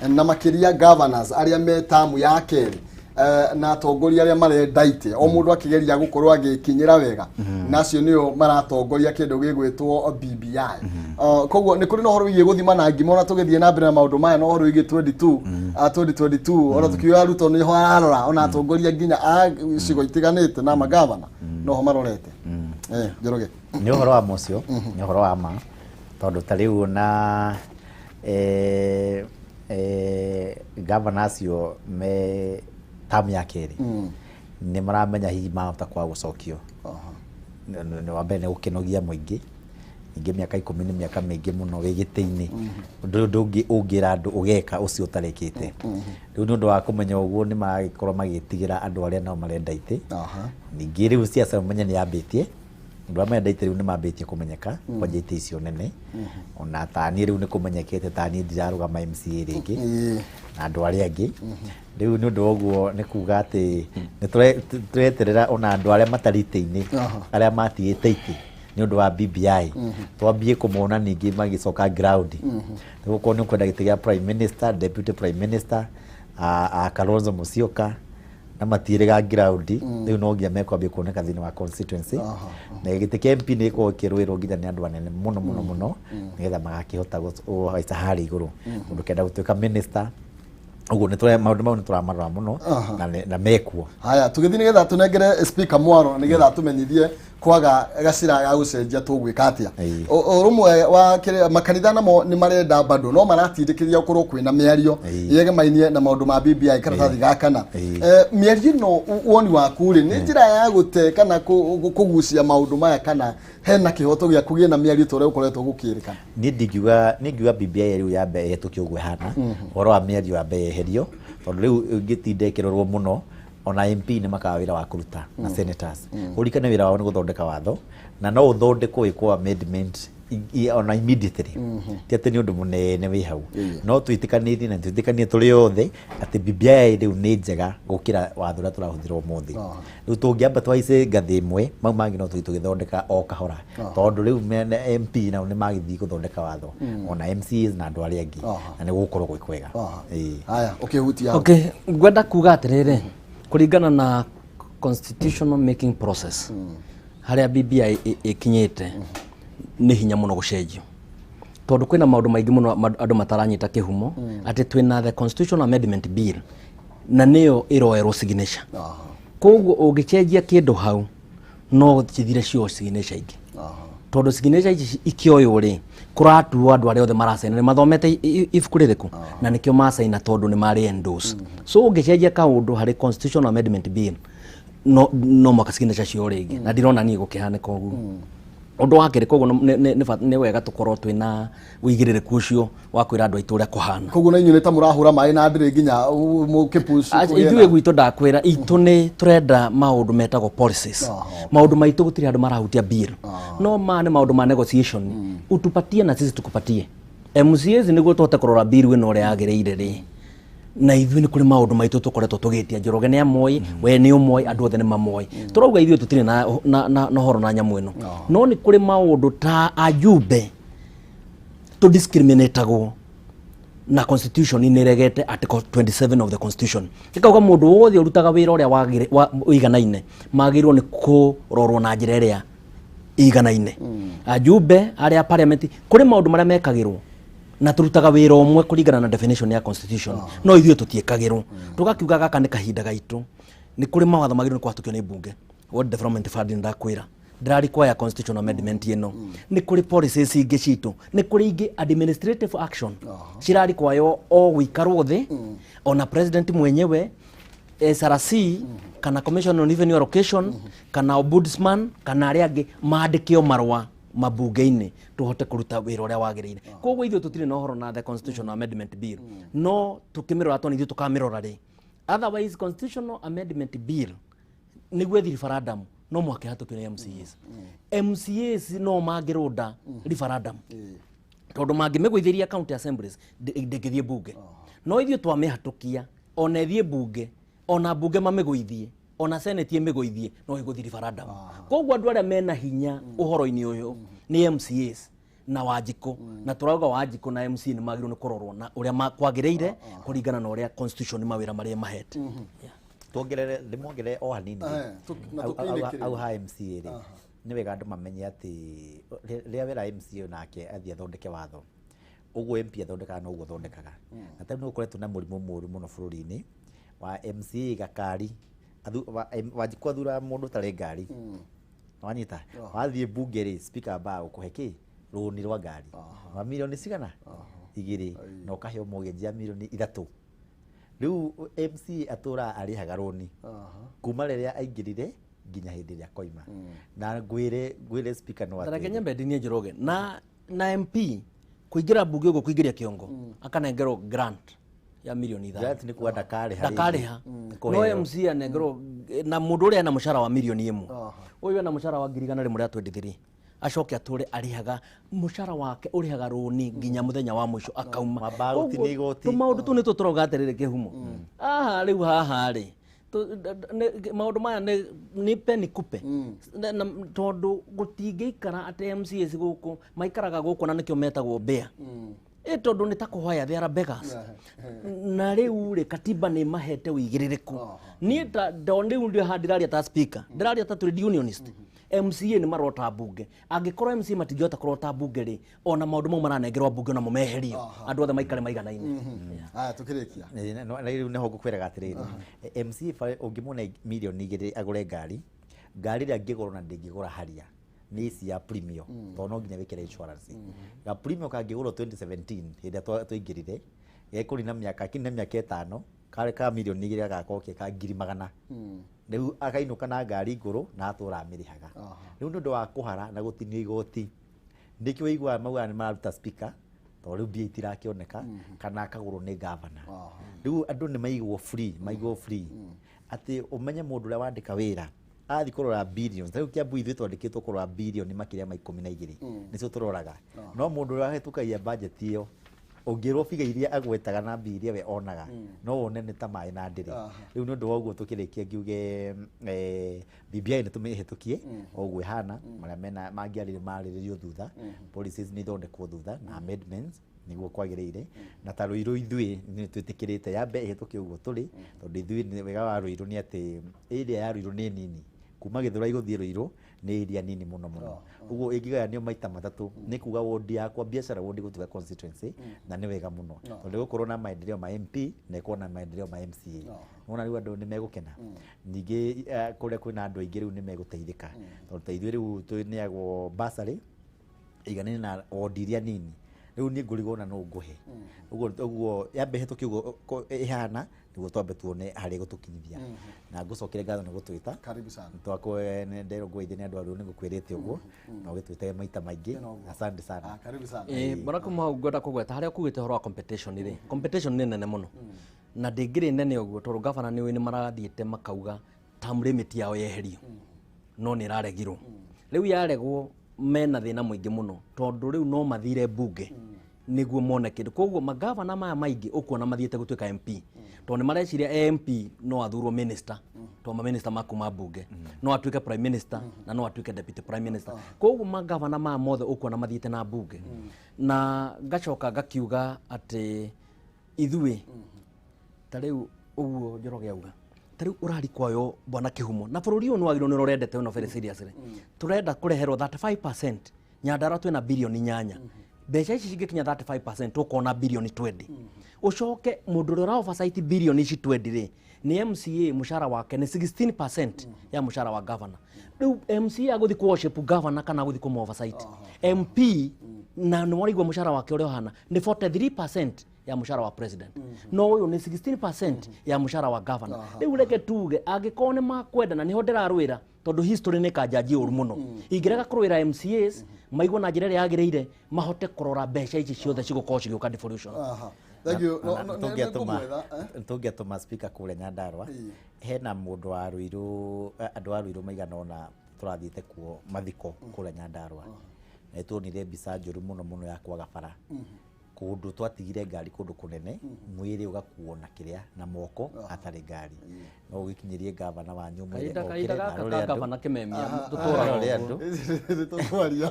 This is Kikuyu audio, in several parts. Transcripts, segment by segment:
Na makĩria governors arĩa me tamu ya kerĩ, na atongoria arĩa marenda itĩ, o mũndũ akĩgeria gũkorwo agĩkinyĩra wega, na acio nĩo maratongoria kĩndũ gĩgwĩtwo BBI. Koguo nĩ kũrĩ na ũhoro wĩgiĩ gũthima na ngima, ona tũgĩthiĩ na mbere na maũndũ maya, na ũhoro wĩgiĩ 22, 2022, ona tũkiuga Ruto nĩho ararora, ona atongoria nginya a icigo itiganĩte na magavana noho marorete. Njoroge. Nĩ ũhoro wa mũcio, nĩ ũhoro wa ma, tondũ ta rĩu ona gavana acio me tamu ya kerĩ nĩ maramenya hihi mahota kwaga gũcokio. Nĩ wa mbere nĩ gũkĩnogia mũingĩ, ningĩ mĩaka 10 nĩ mĩaka mĩingĩ mũno wĩ gĩtĩ-inĩ. Ũndũ ũyũ ndũngĩ ũngĩra andũ ũgeka ũcio ũtarĩkĩte. Rĩu nĩ ũndũ wa kũmenya ũguo, nĩ maragĩkorwo magĩtigĩra andũ arĩa nao marenda itĩ. Ningĩ rĩu siasa ũmenye nĩ yambĩtie, andũ arĩa marenda itĩ rĩu nĩ mambĩtie kũmenyeka kwanja itĩ icio nene. Ona taniĩ rĩu nĩ kũmenyekete taniĩ ndirarũgama MCA rĩngĩ na andũ arĩa angĩ. Rĩu nĩ ũndũ wa ũguo nĩ kuga atĩ nĩ tũreterera ona andũ arĩa matarĩ itĩ-inĩ, arĩa matigĩte itĩ nĩ ũndũ wa BBI, twambie kũmona ningĩ magĩcoka ground, nĩ gũkorwo nĩ ũkwenda gĩtĩ gĩa prime minister, deputy prime minister, a Kalonzo Musyoka na matiĩrĩga ground. Rĩu no nginya mekwambia kuoneka thĩinĩ wa constituency, na gĩtĩ kĩa MP nĩ gĩkoragwo kĩrũĩrwo nginya nĩ andũ anene mũno mũno mũno, nĩgetha magakĩhota kũhaica harĩa igũrũ mũndũ kenda gũtuĩka minister. Ũguo nĩ maũndũ mau nĩ tũramarora mũno na mekuo. Haya, tũgĩthiĩ nĩgetha tũnengere speaker mwaro nĩgetha tũmenyithie kwaga gacĩra ga gũcenjia tũgwĩka atĩa. Ũrũmwe wa kĩrĩa makanitha namo nĩ marenda bado no maratindĩkĩrĩria gũkorwo kwĩna mĩario yegemainie na maũndũ ma BBI karatathi ga kana. Mĩario ĩno, woni waku rĩ, nĩ njĩra ya gũte kana kũgucia maũndũ maya, kana hena kĩhoto gĩa kũgĩe na mĩario ta ũrĩa gũkoretwo gũkĩrĩkana? Niĩ ndingiuga, niĩ ngiuga BBI rĩu yambe ĩhetũkio ũguo ĩhana. Ũhoro wa mĩario yambe yeherio, tondũ rĩu ĩngĩtinda ĩkĩrorwo mũno, ona MP nĩ makaga wĩra wa kũruta na senators. Ũririkane wĩra wao nĩ gũthondeka watho, na no ũthondekwo wĩkwo amendment ona immediately, ti atĩ nĩ ũndũ mũnene wĩ hau. No twĩtĩkanĩrie na twĩtĩkanie tũrĩ othe atĩ BBI rĩu nĩ njega gũkĩra watho ũrĩa tũrahũthĩra ũmũthĩ. Rĩu tũngĩamba twaice ngathĩ ĩmwe, mau mangĩ no tũthiĩ tũgĩthondeka o kahora, tondũ rĩu mene MP nao nĩ magĩthiĩ gũthondeka watho, ona MCAs na andũ arĩa angĩ, na nĩ gũgũkorwo gwĩ kwega. Haya, ũkĩhutia hau. Okay, ngwenda kuga atĩrĩrĩ, kũringana na constitutional making process harĩa BBI ĩkinyĩte, nĩ hinya mũno gũcenjio, tondũ kwĩna maũndũ maingĩ mũno andũ mataranyita kĩhumo, atĩ twĩna the Constitutional Amendment Bill na nĩyo ĩroerwo signature. Koguo ũngĩcenjia kĩndũ hau no cithire cio signature ingĩ, tondũ signature ici ikĩoywo rĩ, kũratuo andũ arĩa othe maracaina nĩ mathomete ibuku rĩrĩkũ na nĩkĩo macaina, tondũ nĩ marĩ endorse. So ũngĩcenjia kaũndũ harĩ Constitutional Amendment Bill, no mwaka signature cio rĩngĩ, na ndirona niĩ gũkĩhanĩka ũguo. Ũndũ wa kerĩ, koguo nĩ wega tũkorwo twĩna ũigĩrĩrĩku ũcio wa kwĩra andũ aitũ ũrĩa kũhana. Koguo na inyuĩ nĩ ta mũrahũra maĩ na ndĩrĩ nginya mũkĩpush kũgĩe Ithuĩ gwitũ, ndakwĩra, itũ nĩ tũrenda maũndũ metagwo policies. Maũndũ maitũ gũtirĩ andũ marahutia bill, no ma nĩ maũndũ ma negotiation, utupatie na sisi tukupatie. MCAs nĩguo tũhote kũrora bill ĩno ũrĩa yagĩrĩire rĩ, na ithuĩ nĩ kũrĩ maũndũ maitũ tũkoretwo tũgĩtia. Njoroge nĩ amoĩ, we nĩ ũmoĩ, andũ othe nĩ mamoĩ. Tũrauga ithuĩ tũtirĩ na ũhoro na nyamũ ĩno, no nĩ kũrĩ maũndũ ta ajumbe tũdiscriminatagwo na constitution nĩ ĩregete article 27 of the constitution, ĩkauga mũndũ wothe ũrutaga wĩra ũrĩa ũiganaine magĩrĩirwo nĩ kũrorwo na njĩra ĩrĩa iganaine. Ajumbe arĩa parliament, kũrĩ maũndũ marĩa mekagĩrwo na tũrutaga wĩra ũmwe kũringana na definition ya constitution, no ithuĩ tũtiĩkagĩrwo. Tũgakiuga gaka nĩ kahinda gaitũ. Nĩ kũrĩ mawatho magĩrĩirwo nĩ kũhatũkio nĩ mbunge. World Development Fund nĩ ndakwĩra ndĩra constitutional amendment ĩno. Nĩ kũrĩ policies ingĩ citũ, nĩ kũrĩ ingĩ administrative action cirarikwaywo o gũikarwo thĩ, ona president mwenyewe, SRC kana Commission on Revenue Allocation kana ombudsman kana arĩa angĩ mandĩkĩo marũa mabunge-inĩ tũhote kũruta wĩra ũrĩa wagĩrĩire. Koguo ithuĩ tũtirĩ na ũhoro na the Constitutional Amendment Bill, no tũkĩmĩrora tondũ ithuĩ tũkamĩrora rĩ. Otherwise, Constitutional Amendment Bill nĩguo ĩthi referendum, no mũhaka ĩhatũkio nĩ MCAs. MCAs no mangĩrũnda referendum, tondũ mangĩmĩgũithĩria county assemblies ndĩngĩthiĩ bunge. No ithuĩ twamĩhatũkia, ona ĩthiĩ bunge, ona bunge mamĩgũithie, ona senate ĩmĩgũithie, no ĩgũthiĩ referendum. Koguo andũ arĩa mena hinya ũhoro-inĩ ũyũ nĩ MCAs. Na Wanjikũ, na tũrauga Wanjikũ na MC nĩ magĩrĩirwo nĩ kũrorwo na ũrĩa kwagĩrĩire kũringana na ũrĩa constitution mawĩra marĩa mahete. Tuongerere ndĩmuongerere o hanini au ha MCA rĩ, nĩ wega andũ mamenye atĩ rĩrĩa wĩra MCA nake athiĩ athondeke watho ũguo MP athondekaga no ũguo athondekaga. Na tondũ nĩ gũkoretwo na mũrimũ mũũru mũno bũrũri-inĩ wa MCA gakari Wanjikũ athuraga mũndũ ũtarĩ ngari. Wanyita wathiĩ bunge rĩ, speaker ambaga gũkũhe kĩ rũni rwa ngari wa milioni cigana 2 na ũkaheo mortgage ya milioni 3. Rĩu MCA atũraga arĩhaga rũni kuma rĩrĩa aingĩrire nginya hĩndĩ ĩrĩa akoima. Na ngwĩre speaker no atwĩre. Reke nyambe ndinie Njoroge na MP kuingira bunge uguo kuingiria kiongo akanengerwo grant ya milioni 5. Grant ni kuwa ndakarĩha. Ndakarĩha. No MC anengerwo na mundu uria ena mushara wa milioni 1. Uyu ena mushara wa 123. Acoke ature arihaga mushara wake urihaga runi nginya muthenya wa mwisho akauma. Tu maundu tu ni tutoroga atiriri kihumo. Aha riu haha ri maundu maya ni pe ni kupe tondu gutingĩikara atĩ MCAs gũkũ maikaraga gũkũ na nĩkĩo metagwo mbĩa tondu nĩ ta kũhoya they are beggars. Na rĩu rĩ katiba nĩ mahete ũigĩrĩrĩku. Niĩ ta rĩu ndio haha ndĩraria ta speaker, ndĩraria ta trade unionist. MCA nĩ marota bunge, angĩkorwo MCA matingĩhota kũrota bunge rĩ, ona maũndũ mau maranengerwo bunge onamo meherio, andũ othe maikare maiganaine. Aya tukĩrĩkia na rĩu nĩho ngũkwĩraga atĩrĩrĩ, MCA ũngĩmũne milioni 2 agũre ngari, ngari ĩrĩa angĩgũra na ndĩngĩgũra haria nĩ ici ya Premio, tondũ no nginya wĩkĩre insurance. Ga Premio kangĩgũrwo 2017 hĩndĩ ĩrĩa twaingĩrire, gekũrina mĩaka kinya mĩaka 5 karĩ ka milioni 2 gagakorwo ke ka 100,000. Rĩu akainũka na ngari ngũrũ na atũra amĩrĩhaga. Rĩu nĩ ũndũ wa kũhara na gũtinio igoti, nĩkĩo ũiguaga maugaga nĩ mararuta speaker tondũ rĩu mbia itirakĩoneka, kana akagũrwo nĩ governor. Rĩu andũ nĩ maigwo free, maigwo free atĩ ũmenye mũndũ ũrĩa wandĩka wĩra athi kũrora billions. Rĩu Kiambu ithuĩ twandĩkĩtwo kũrora bilioni makĩria ma 12 nĩcio tũroraga. No mũndũ ũrĩa wahĩtũkagia budget ĩyo ũngĩrwo biga iria agwetaga na mbia iria we onaga no wone nĩ ta maĩ na ndĩrĩ. Rĩu nĩ ũndũ wa ũguo tũkĩrĩkia ngiuge BBI nĩ tũmĩhĩtũkie o ũguo ĩhana, marĩa mena mangĩarĩrĩrio marĩrĩrio thutha, policies nĩ ithondekwo thutha na amendments nĩguo kwagĩrĩire. Na ta Ruiru ithuĩ nĩ twĩtĩkĩrĩte yambe ĩhĩtũke ũguo tũrĩ, tondũ ithuĩ wega wa Ruiru nĩ atĩ area ya Ruiru nĩ nini, kuma Gĩthũrai gũthiĩ Ruiru nĩ area nini mũno mũno. Ũguo ĩngĩgayanio maita matatũ nĩ kuga ward yakwa biacara ward gũtuĩka constituency, na nĩ wega mũno tondũ gũkorwo na maendeleo ma MP na ĩkorwo na maendeleo ma MCA. Wona rĩu andũ nĩ megũkena. Ningĩ kũrĩa kwĩna andũ aingĩ rĩu nĩ megũteithĩka, tondũ ta ithuĩ rĩu twĩneagwo bursary ĩiganaine na ward iria nini. Rĩu niĩ ngũrigwo na nũ ngũhe. Ũguo yambe ĩhĩtũke ũguo ĩhana nĩguo twambe tuone harĩa ĩgũtũkinyithia. Na ngũcokere ngatho nĩ gũtwĩta. Karibu sana. Twakwe nderwo ngũgeithie nĩ andũ a Ruiru nĩ ngũkwĩrĩte ũguo na ũgĩtwĩte maita maingĩ. Asante sana. Karibu sana. Bwana Kamau ngwenda kũgweta harĩa ũkugĩte ũhoro wa competition rĩ, competition nĩ nene mũno na ndĩngĩrĩ nene ũguo tondũ gavana nĩ marathiĩte makauga term limit yao yeherio, no nĩ ĩraregirwo. Rĩu yaregwo mena thĩna mũingĩ mũno tondũ rĩu no mathire bunge nĩguo mone kĩndũ. Koguo magavana maya maingĩ ũkuona mathiĩte gũtuĩka MP tondũ nĩ mareciria MP no athurwo minister, tondũ ma minister makuma bunge, no atuĩke prime minister na no atuĩke deputy prime minister. Koguo magavana maya mothe ũkuona mathiĩte na bunge. Na ngacoka ngakiuga atĩ ithuĩ ta rĩu ũguo Njoroge auga, ta rĩu ũrarikwayo bwana Kĩhumo na bũrũri ũyũ nĩ wagĩrĩirwo nĩ ũrendete ĩno very seriously. Tũrenda kũreherwo 35%, Nyandarua twĩna bilioni 8. Mbeca ici cingĩkinya 35% ũkona bilioni 20. Ũcoke mũndũ ũrĩa ũra oversight bilioni ici 20 rĩ, nĩ MCA mũcara wake nĩ 16% ya mũcara wa governor. Rĩu MCA agũthiĩ kũ worship governor kana agũthiĩ kũmũ oversight. MP na nĩ waraigua mũcara wake ũrĩa ũhana nĩ 43% ya mũcara wa president. No ũyũ nĩ 16% ya mũcara wa governor. Rĩu reke tuge angĩkorwo nĩ makwenda, na nĩho ndĩrarũĩra tondũ history nĩ kanjanji ũru mũno, ingĩrega kũrũĩra MCAs maigwo na njĩra ĩrĩa yagĩrĩire mahote kũrora mbeca ici ciothe cigũkorwo cigĩũka devolution. Thank you. Tũngĩatũma speaker kũrĩa Nyandarua, hena mũndũ wa Ruiru, andũ a Ruiru maigana ũna tũrathiĩte kuo mathiko kũrĩa Nyandarua, na nĩtuonire mbica njũru mũno mũno ya kwaga bara. Kũndũ twatigire ngari kũndũ kũnene, mwĩrĩ ũgakuo na kĩrĩa na moko hatarĩ ngari. No ũgĩkinyĩrie gavana wanyu ũmwĩre Kahinda okĩre kahinda na gaka arore ka andũ. gavana Kimemia tũtũraga Arore ũguo. andũ. Tũkwaria.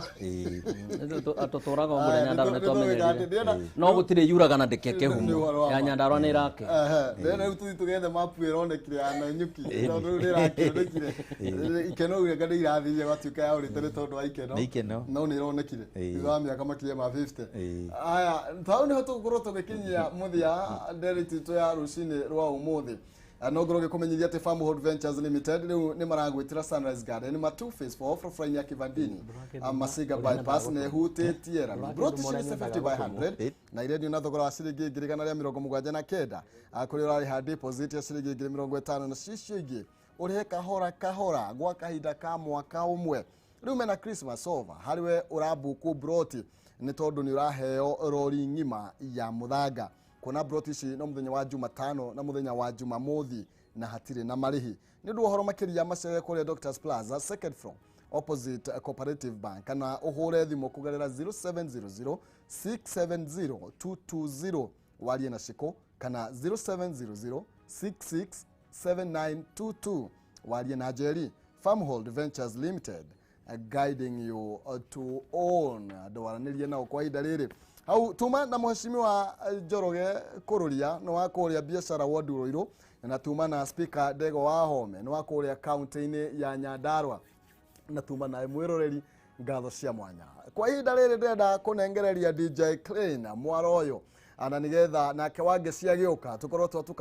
Tũtũraga ũguo na Nyandarua nĩ Aya, twamenyerire. ndĩrenda- No gũtirĩ yuraga na ndĩke Nĩ ũhoro kĩhumo wa ya ma. Nyandarua nĩ ĩrake. Ndĩrenda rĩu tũthiĩ tũgethe mapu ĩronekire ya Nanyuki, tondũ rĩu nĩrakĩonekire ikeno rĩu anga nĩ irathirire gwatuĩka ya ũrĩte nĩ tondũ wa ikeno. Nĩ ikeno. No nĩ ĩronekire thutha wa mĩaka makĩria ma 50. Aya, hau nĩho tũgũkorwo tũgĩkinyia mũthia ndereti itũ ya rũcinĩ rwa ũmũthĩ. No ngorwo ngĩkũmenyithia atĩ Farmhold Ventures Limited rĩu nĩ maragwĩtĩra Sunrise Garden Matu Phase 4 barabara-inĩ ya Kivandini, Masiga bypass, nĩ ĩhutĩtie rami broti ciringi 50 by 100 na irendio na thogora wa ciringi 179,000, kũrĩa ũrarĩha deposit ya ciringi 50,000 na cicio ingĩ ũrĩhe kahora kahora gwa kahinda ka mwaka ũmwe. Rĩu mena Christmas over harĩ we ũrambuku broti nĩ tondũ nĩ ũraheo rori ng'ima ya mũthanga. Kuona broti ici no mũthenya wa Jumatano na mũthenya wa Jumamothi na hatirĩ na marĩhi. Nĩ ũndũ wa ũhoro makĩria, macerere kũrĩa Doctors Plaza, second floor, opposite Cooperative Bank, kana ũhũre thimũ kũgerera 0700 670 220 warie na Shiko, kana 0700 667922 warie na Njeri. Farmhold Ventures Limited, guiding you to own. Ndwaranĩrie nao kwa ihinda rĩrĩ hau tuma na mheshimiwa Njoroge Kururia nĩ wa kũrĩa biacara ward Ruiru, na tuma na Speaker Ndego wa Home nĩ wa kũrĩa kaunti-inĩ ya Nyandarua, na tuma nawe mwĩroreri ngatho cia mwanya. Kwa ihinda rĩrĩ ndĩrenda kũnengereria DJ Clean mwaro ũyũ, na nĩgetha nake Wangeci agĩũka tũkorwo twatuka.